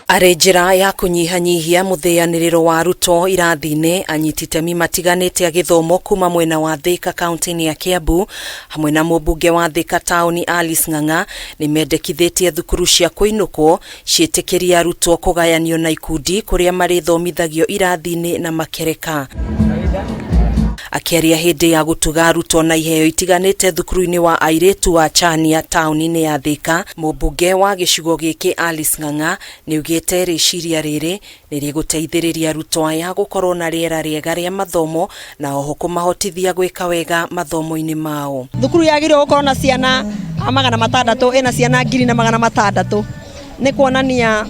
Arĩ njĩra ya kũnyihanyihia mũthĩanĩrĩro wa arutwo irathi-inĩ, anyiti itemi matiganĩte a gĩthomo kuma mwena wa Thĩka kaunti-inĩ ya Kiambu hamwe na mũmbunge wa Thĩka taũni Alice Ng'ang'a nĩ mendekithĩtie thukuru cia kũinũkwo ciĩtĩkĩrie arutwo kũgayanio na ikundi kũrĩa marĩthomithagio irathi-inĩ na makereka. Akĩaria hĩndĩ ya gũtuga arutwo na iheo itiganĩte thukuru-inĩ wa airĩtu wa Chania taũni-inĩ ya Thĩka, mũmbunge wa gĩcigo gĩkĩ Alice Ng'ang'a nĩaugĩte rĩciria rĩrĩ nĩ rĩgũteithĩrĩria arutwo aya gũkorwo na rĩera rĩega rĩa mathomo na oho kũmahotithia gwĩka wega mathomo-inĩ mao. Thukuru yagĩrĩirwo gũkorwo na ciana 600 ĩna ciana 1600. Nĩ kuonania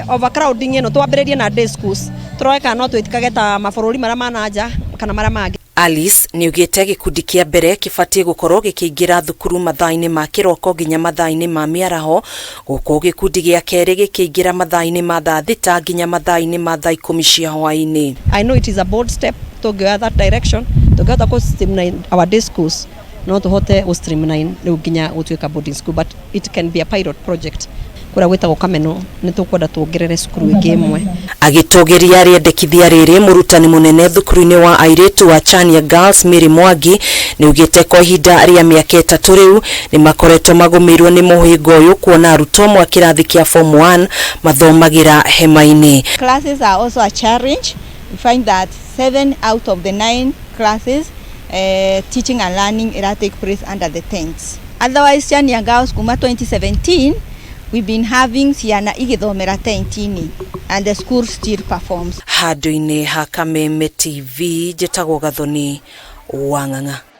overcrowding ĩno twambĩrĩrie na day schools tũrore kana no twĩkage ta mabũrũri marĩa ma nanja kana marĩa mangĩ. Alice nĩaugĩte gĩkundi kĩa mbere kĩbatiĩ gũkorwo gĩkĩingĩra thukuru mathaa-inĩ ma kĩroko nginya mathaa-inĩ ma mĩaraho, gũkũ gĩkundi gĩa kerĩ gĩkĩingĩra mathaa-inĩ ma thaa 6 nginya mathaa-inĩ ma thaa 10 cia hwaĩ-inĩ. I know it is a bold step tũngĩoya that direction, tũngĩhota kũ streamline our day schools no tũhote gũ streamline rĩu nginya gũtuĩka boarding school, but it can be a pilot project. Kũrĩa gwĩtagwo Kameno nĩ tũkwenda tuongerere cukuru ĩngĩ ĩmwe. Agĩtũgĩria rĩendekithia rĩrĩ, mũrutani mũnene thukuru-inĩ wa airĩtu wa Chania Girls Mary Mwangi nĩaugĩte kwa ihinda rĩa mĩaka 3 rĩu nĩ makoretwo magũmĩirwo nĩ mũhĩnga ũyũ kuona arutwo amwe a kĩrathi kĩa form 1 mathomagĩra hema-inĩ. Classes are also a challenge. We find that 7 out of the 9 classes teaching and learning ira take place under the tents. Otherwise, Chania Girls kuma 2017 we've been having ciana igithomera tent-inĩ and the school still performs. Handũ-inĩ ha Kameme TV, njĩtagwo Gathoni wa Ng'ang'a.